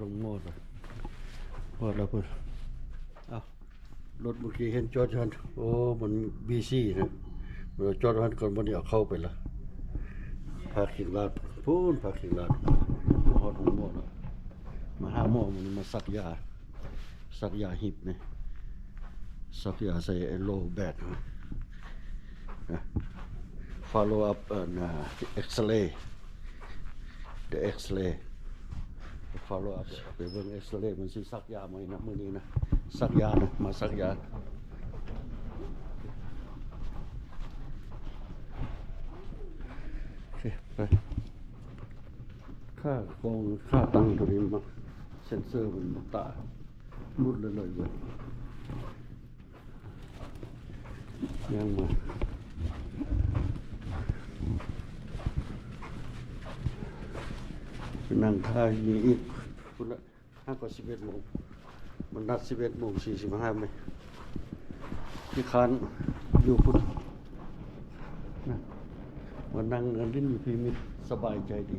ລົງໝົດ ໝົດແລ້ວພຸ້ນ. ເອົ້າ ລົດເມື່ອກີ້ເຫັນຈອດຢູ່ຫັ້ນ ໂອ້ ມັນບີຊີນະ ເອີ ຈອດຢູ່ຫັ້ນກ່ອນ ບັດນີ້ເອົາເຂົ້າໄປລະ ພາຄິງລອດພຸ້ນ ພາຄິງລອດ ມາຮອດໂຮງໝໍແລ້ວ ມາຫາໝໍ ມື້ນີ້ມາສັກຢາ ສັກຢາຮິບນີ້ ສັກຢາໃສ່ໂລແບັກ follow up ອັນ X-ray the X-ray follow up ໄປເບິ່ງ X-ray ມັນຊິສັກຢາໃໝ່ນະ ມື້ນີ້ນະ ສັກຢານະ ມາສັກຢາ ໂອເຄ ໄປ ຂາກອງ ຂາຕັ້ງໂຕນີ້ມັນ ເຊັນເຊີມັນບໍ່ຕາ ຫຼຸດເລີຍເລີຍເວີຍ ຍັງມາ ໄປນັ່ງຖ້າຢູ່ນີ້ອີກ ພຸ້ນລະ ຫາກວ່າສິບເອັດໂມງ ມັນນັດສິບເອັດໂມງສີ່ສິບຫ້າແມ່ນ ຂີ້ຄ້ານຢູ່ພຸ້ນນະ ມານັ່ງຫຼິ້ນຢູ່ພີ້ມິດສະບາຍໃຈດີ.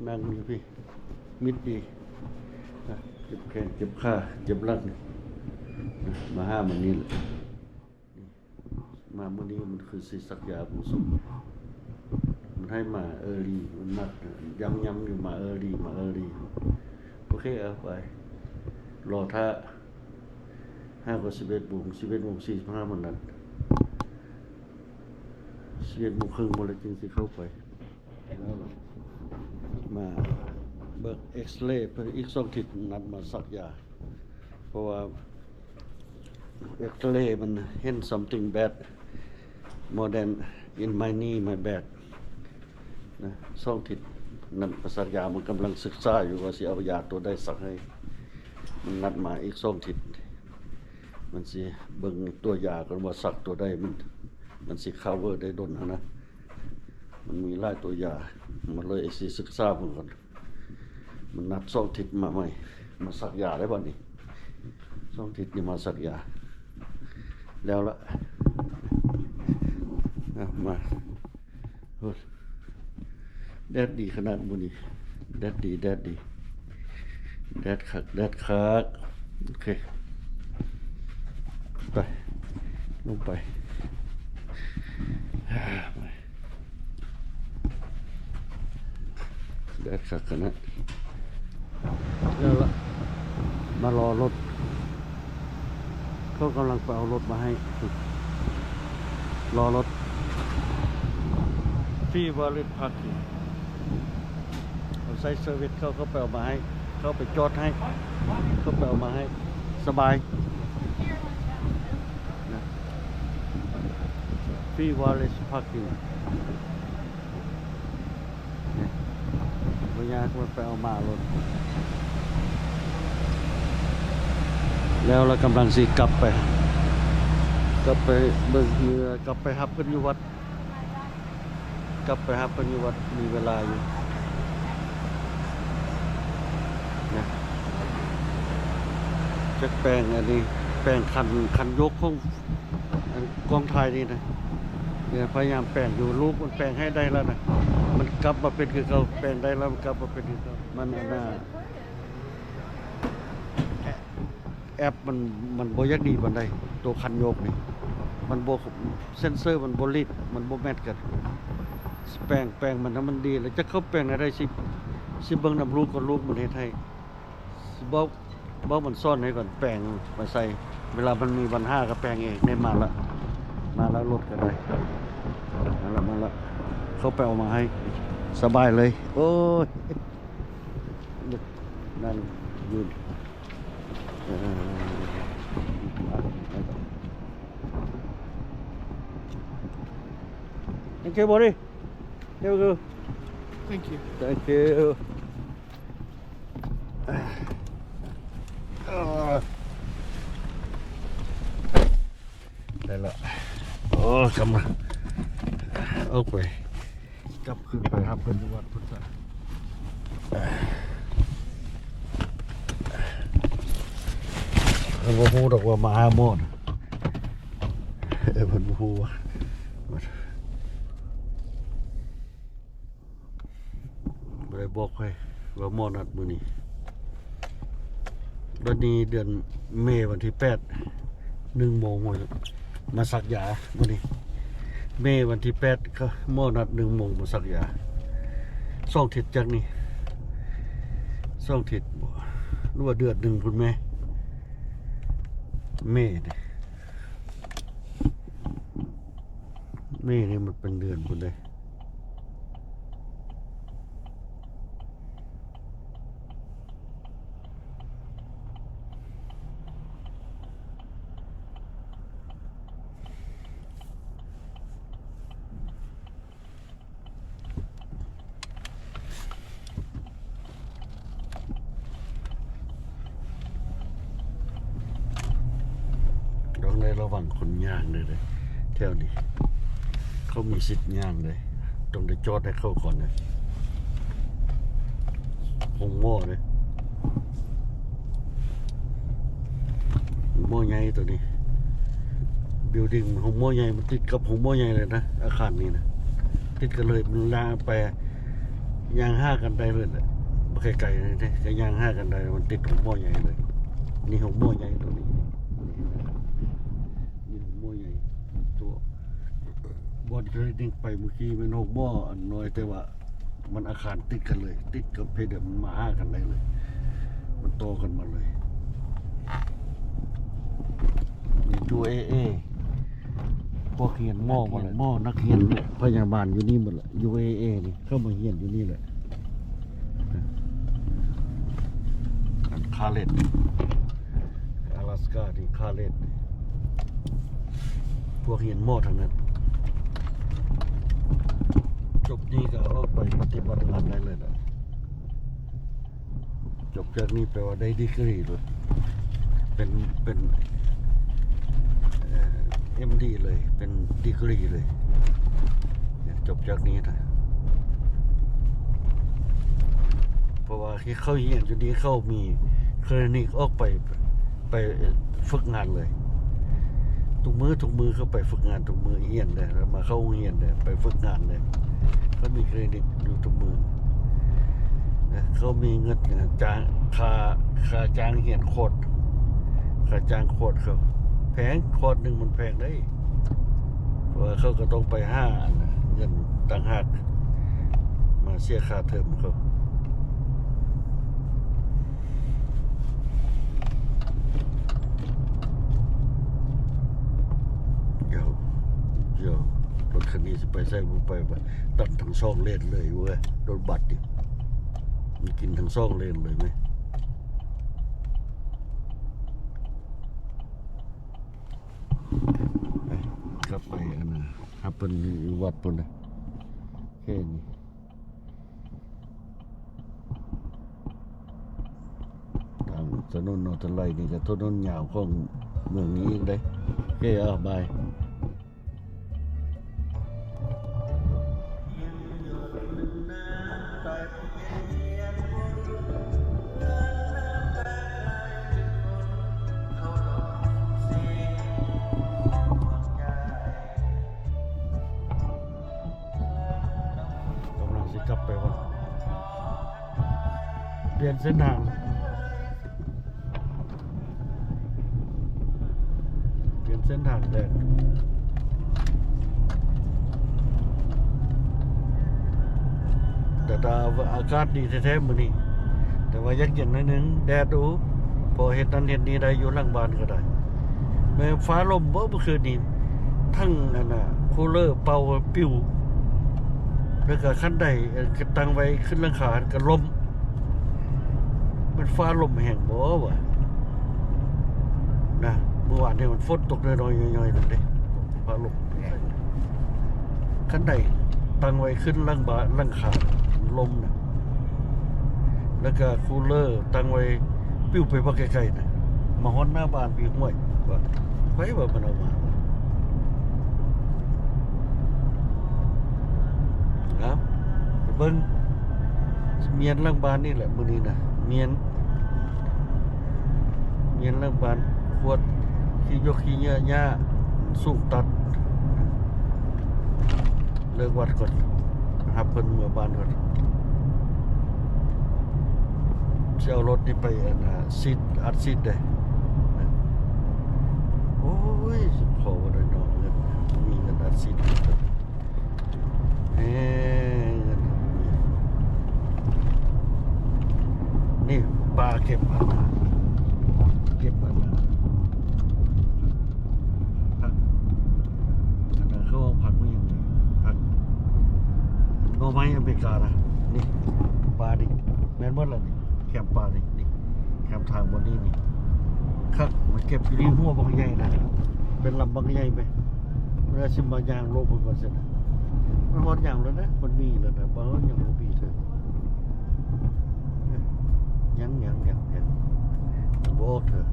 ນັ່ງຢູ່ພີ້ ມິດດີ ນະ ເຈັບແຂ້ງ ເຈັບຂາ ເຈັບຫຼັງ ນະ ມາຫາມັນນີ້ແຫຼະ ມາມື້ນີ້ມັນຄືຊິສັກຢາຜູ້ສົມ ມັນໃຫ້ມາເອີລີ ມັນນັດ ຢ້ຳໆຢູ່ ມາເອີລີ ມາເອີລີ ໂອເຄ ເອົາໄປ ລໍຖ້າ ຫາກວ່າສິບເອັດໂມງ ສິບເອັດໂມງສີ່ສິບຫ້າມັນນັດ ສິບເອັດໂມງເຄິ່ງພຸ້ນລະຈຶ່ງຊິເຂົ້າໄປ. ມາເບິ່ງເອັກເລເພິ່ນອີກສອງທິດ ນັດມາສັກຢາ ເພາະວ່າເອັກເລມັນເຫັນ something bad more than in my knee my back ນະ ສອງທິດ ນັດມາສັກຢາ ມັນກຳລັງສຶກສາຢູ່ວ່າຊິເອົາຢາຕົວໃດສັກໃຫ້ ມັນນັດມາອີກສອງທິດ ມັນຊິເບິ່ງຕົວຢາກ່ອນວ່າສັກຕົວໃດ ມັນ ມັນຊິ cover ໄດ້ດົນຫັ້ນນະ. ມັນມີຫຼາຍຕົວຢາ ມັນເລີຍຊິສຶກສາເບິ່ງກ່ອນ ມັນນັດສອງທິດມາໃໝ່ ມາສັກຢາໄດ້ບັດນີ້ ສອງທິດນີ້ມາສັກຢາ ແລ້ວລະ ນະ ມາ ໂອ້ ແດດດີຂະໜາດມື້ນີ້ ແດດດີ ແດດດີ ແດດຄັກ ແດດຄັກ ໂອເຄ ໄປ ລົງໄປ ແດດຄັກຂະໜາດ ແລ້ວລະ ມາລໍລົດ ເຂົາກຳລັງໄປເອົາລົດມາໃຫ້ ລໍລົດ Free Wallet Parking ເຂົາໃຊ້ເຊີວິສເຂົາ ເຂົາໄປເອົາມາໃຫ້ ເຂົາໄປຈອດໃຫ້ ເຂົາໄປເອົາມາໃຫ້ ສະບາຍນະ Free Wallet Parking ນີ້ ບໍ່ຍາກ ມັນໄປເອົາມາໂລດ ແລ້ວລະກຳລັງຊິກັບໄປ ກັບໄປເບິ່ງເມືອ ກັບໄປຮັບເພິ່ນຢູ່ວັດ ກັບໄປຮັບເພິ່ນຢູ່ວັດ ມີເວລາຢູ່ ນະ ຈັກແປງອັນນີ້ ແປງຄັນ ຄັນຍົກຂອງ ອັນກ້ອງຖ່າຍນີ້ນະ ເອີ ພະຍາຍາມແປງຢູ່ ລູກມັນແປງໃຫ້ໄດ້ແລ້ວນະ ມັນກັບມາເປັນຄືເກົ່າ ແປງໄດ້ແລ້ວ ມັນກັບມາເປັນຄືເກົ່າ ມັນອັນນ່າ ແອັບມັນ ມັນບໍ່ຢາກດີປານໃດ ໂຕຄັນໂຍກນີ້ ມັນບໍ່ ເຊັນເຊີມັນບໍ່ລີດ ມັນບໍ່ແມັດກັນ ແປງ ແປງມັນໃຫ້ມັນດີ ແລ້ວຈັກເຂົາແປງແນວໃດ ຊິ ຊິເບິ່ງນຳລູກກ່ອນ ລູກມັນເຮັດໃຫ້ ຊິບອກ ບອກມັນສອນໃຫ້ກ່ອນ ແປງມາໃສ່ ເວລາມັນມີບັນຫາກໍແປງເອງ. ນີ້ມາລະ ມາລະ ລົດກໍໄດ້ ມາລະ ມາລະ ເຂົາໄປເອົາມາໃຫ້ ສະບາຍເລີຍ. ໂອ້ຍ ນັ່ງຢູ່ ເອີ Thank you, buddy. Here we go. Thank you. Thank you. ໄດ້ລະ ໂອ້ ກຳລັງອອກໄປ ກັບຄືນໄປຮັບເພິ່ນຢູ່ວັດພຸດທະ ເພິ່ນບໍ່ຮູ້ດອກວ່າມາຫາໝໍນະ ເອີ ເພິ່ນບໍ່ຮູ້ວ່າ ບໍ່ໄດ້ບອກໃຜ. ວ່າໝໍນັດມື້ນີ້ ບັດນີ້ເດືອນເມ ວັນທີແປດ ໜຶ່ງໂມງ ມາສັກຢາມື້ນີ້ ເມ ວັນທີແປດ ກໍໝໍນັດ ໜຶ່ງໂມງ ມາສັກຢາ ສອງທິດຈັກນີ້ ສອງທິດບໍ ຫຼືວ່າເດືອນໜຶ່ງພຸ້ນແມ ເມນີ້ ເມນີ້ມັນເປັນເດືອນພຸ້ນເດ້. ຕ້ອງໄດ້ລະວັງຄົນຍ່າງເດີ ແຖວນີ້ເຂົາມີສິດຍ່າງເດ້ ຕ້ອງໄດ້ຈອດໃຫ້ເຂົາກ່ອນເດ້ ໂຮງໝໍເດ້. ໂຮງໝໍໃຫຍ່ໂຕນີ້ building ໂຮງໝໍໃຫຍ່ ມັນຕິດກັບໂຮງໝໍໃຫຍ່ເລີຍນະ ອາຄານນີ້ນະ ຕິດກັນເລີຍ ມັນລາງໄປ ຍ່າງຫາກັນໄດ້ເລີຍແຫຼະ ບໍ່ໄກໆເລີຍເດ້ ກໍຍ່າງຫາກັນໄດ້ ມັນຕິດໂຮງໝໍໃຫຍ່ເລີຍ ນີ້ໂຮງໝໍໃຫຍ່ໂຕນີ້ ນີ້ໂຮງໝໍໃຫຍ່ ໂຕບ່ອນທີ່ເຮົາໄປມື້ກີ້ແມ່ນໂຮງໝໍອັນນ້ອຍ ແຕ່ວ່າ ມັນອາຄານຕິດກັນເລີຍ ຕິດກັບເພດ ມັນມາຫາກັນໄດ້ເລີຍ ມັນຕໍ່ກັນມາເລີຍ ຢູ່ເອເອ ພວກຮຽນໝໍ ພວກຮຽນໝໍ ນັກຮຽນພະຍາບານຢູ່ນີ້ໝົດແຫຼະ ຢູ່ເອເອນີ້ ເຂົ້າມາຮຽນຢູ່ນີ້ແຫຼະ ອັນຄາເລັດ ອາລາສກາທີ່ຄາເລັດ ພວກຮຽນໝໍທັງນັ້ນ ຈົບນີ້ກໍອອກໄປປະຕິບັດງານໄດ້ເລີຍລະ ຈົບຈາກນີ້ແປວ່າໄດ້ດີກຣີໂລດ ເປັນ ເປັນ ເອີ ເອັມດີເລີຍ ເປັນດີກຣີເລີຍ ຈົບຈາກນີ້ນະ ເພາະວ່າທີ່ເຂົາຮຽນຢູ່ນີ້ ເຂົາມີຄລີນິກອອກໄປ ໄປຝຶກງານເລີຍ ທຸກມື້ ທຸກມື້ເຂົາໄປຝຶກງານ ທຸກມື້ຮຽນເດ້ ແລ້ວມາເຂົ້າໂຮງຮຽນເດ້ ໄປຝຶກງານເດ້ ເຂົາມີຄລີນິກຢູ່ທຸກມື້ ເຂົາມີເງິນຈ້າງ ຄ່າ ຄ່າຈ້າງຮຽນຄອດ ຄ່າຈ້າງຄອດເຂົາແພງ ຄອດໜຶ່ງມັນແພງເດ້ ເພາະວ່າເຂົາກໍຕ້ອງໄປຫາອັນເງິນຕ່າງຫາກ ມາເສຍຄ່າເທີມເຂົາ ດຽວ ດຽວ ລົດຄັນນີ້ຊິໄປໃສບໍ່ໄປ ຕັດທັງສອງເລນເລີຍເວີຍ ລົດບັດນີ້ ມັນກິນທັງສອງເລນເລີຍແມ ໄປ ກັບໄປອັນນັ້ນ ຫາເພິ່ນຢູ່ວັດພຸ້ນນະ ໂອເຄນີ້ ທາງຖະໜົນນອເທີນໄລນີ້ກໍຖະໜົນຍາວຂອງເມືອງນີ້ອີກເດ້ ໂອເຄ ເອົາ ບາຍ. ກຳລັງຊິກັບໄປວັດ ປ່ຽນເສັ້ນທາງ ປ່ຽນເສັ້ນທາງແດດ ແຕ່ ແຕ່ອາກາດດີແທ້ໆມື້ນີ້ ແຕ່ວ່າຢາກເຢັນໜ້ອຍໜຶ່ງ ແດດ ໂອ້ ພໍເຮັດນັ້ນເຮັດນີ້ໄດ້ ຢູ່ຫຼັງບ້ານກໍໄດ້ ແມ່ນຟ້າລົມບໍ່ເມື່ອຄືນນີ້ ທັງອັນນ່າ ຄູເລີເປົ່າປິວ ແລ້ວກໍຄັນໄດ ເອີ ຕັ້ງໄວ້ຂຶ້ນຫຼັງຄາກໍລົ້ມ ມັນຟ້າລົມແຮງບໍ່ວະ ນະ ມື້ວານນີ້ມັນຝົນຕົກນ້ອຍໆ ໜ້ອຍໆ ນັ້ນເດ້ ຟ້າລົມແຮງ ຄັນໄດຕັ້ງໄວ້ຂຶ້ນຫຼັງບ້ານ ຫຼັງຄາ ມັນລົ້ມນະ ແລ້ວກະຄູເລີຕັ້ງໄວ້ປິວໄປບັກໄກໆ ນະ ມາຮອດໜ້າບ້ານພີ້ ຫ້ວຍ ວ່າ ໃຜວ່າມັນເອົາມາວະ ເອົາ ໄປເບິ່ງ ມ້ຽນຫຼັງບ້ານນີ້ແຫຼະ ມື້ນີ້ນະ ມ້ຽນ ມ້ຽນຫຼັງບ້ານ ຂວດ ຂີ້ຍົກຂີ້ເຫຍື້ອຫຍ້າ ສູງຕັດ ເລີກວັດກ່ອນ ຮັບເພິ່ນເມືອບ້ານກ່ອນ. ຈະເອົາລົດນີ້ໄປອັນ ອັດຊີດ ອັດຊີດເດ້. ໂອ້ຍ ພໍບໍ່ໄດ້ເນາະ ເງິນ ບໍ່ມີເງິນອັດຊີດ. ເອີ ເງິນບໍ່ມີ. ນີ້ປາເກັບອັນນາ ເກັບອັນນາ ຜັກ ອັນນັ້ນເຂົາເອີ້ນຜັກອີ່ຫຍັງນີ້ ຜັກໜໍ່ໄມ້ອາເມລິການະ. ນີ້ປານີ້ແມ່ນໝົດລະນີ້ ແຄມປ່ານີ້ ນີ້ ແຄມທາງບ່ອນນີ້ນີ້ ຄັກ. ມາເກັບຢູ່ນີ້ ຫົວບັກໃຫຍ່ນະ ເປັນລຳບັກໃຫຍ່ໄປ. ແລ້ວຊິມາຍ່າງໂລບເບິ່ງກ່ອນຊັ້ນນະ ມັນຮອດຍາມແລ້ວນະ ມັນມີແລ້ວນະ ບໍ່ຍັງບໍ່ມີເທື່ອ. ຍັງ ຍັງ ຍັງ ຍັງບໍ່ອອກເທື່ອ.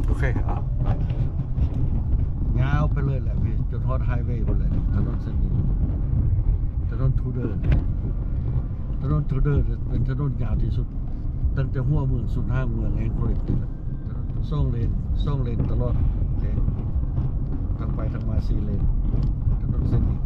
ໂອເຄ ອ່ະ ຍາວໄປເລີຍແຫຼະພີ່ ຈົນຮອດໄຮເວພຸ້ນແຫຼະ ຖະໜົນເສັ້ນນີ້ ຖະໜົນທູເດີ ຖະໜົນທູເດີ ເປັນຖະໜົນຍາວທີ່ສຸດ ຕັ້ງແຕ່ຫົວເມືອງສຸດຫ້າງເມືອງແອງໂຄເລັກນີ້ແຫຼະ. ສອງເລນ ສອງເລນຕະຫຼອດ ໂອເຄ ທາງໄປທາງມາສີ່ເລນ ຖະໜົນເສັ້ນນີ້.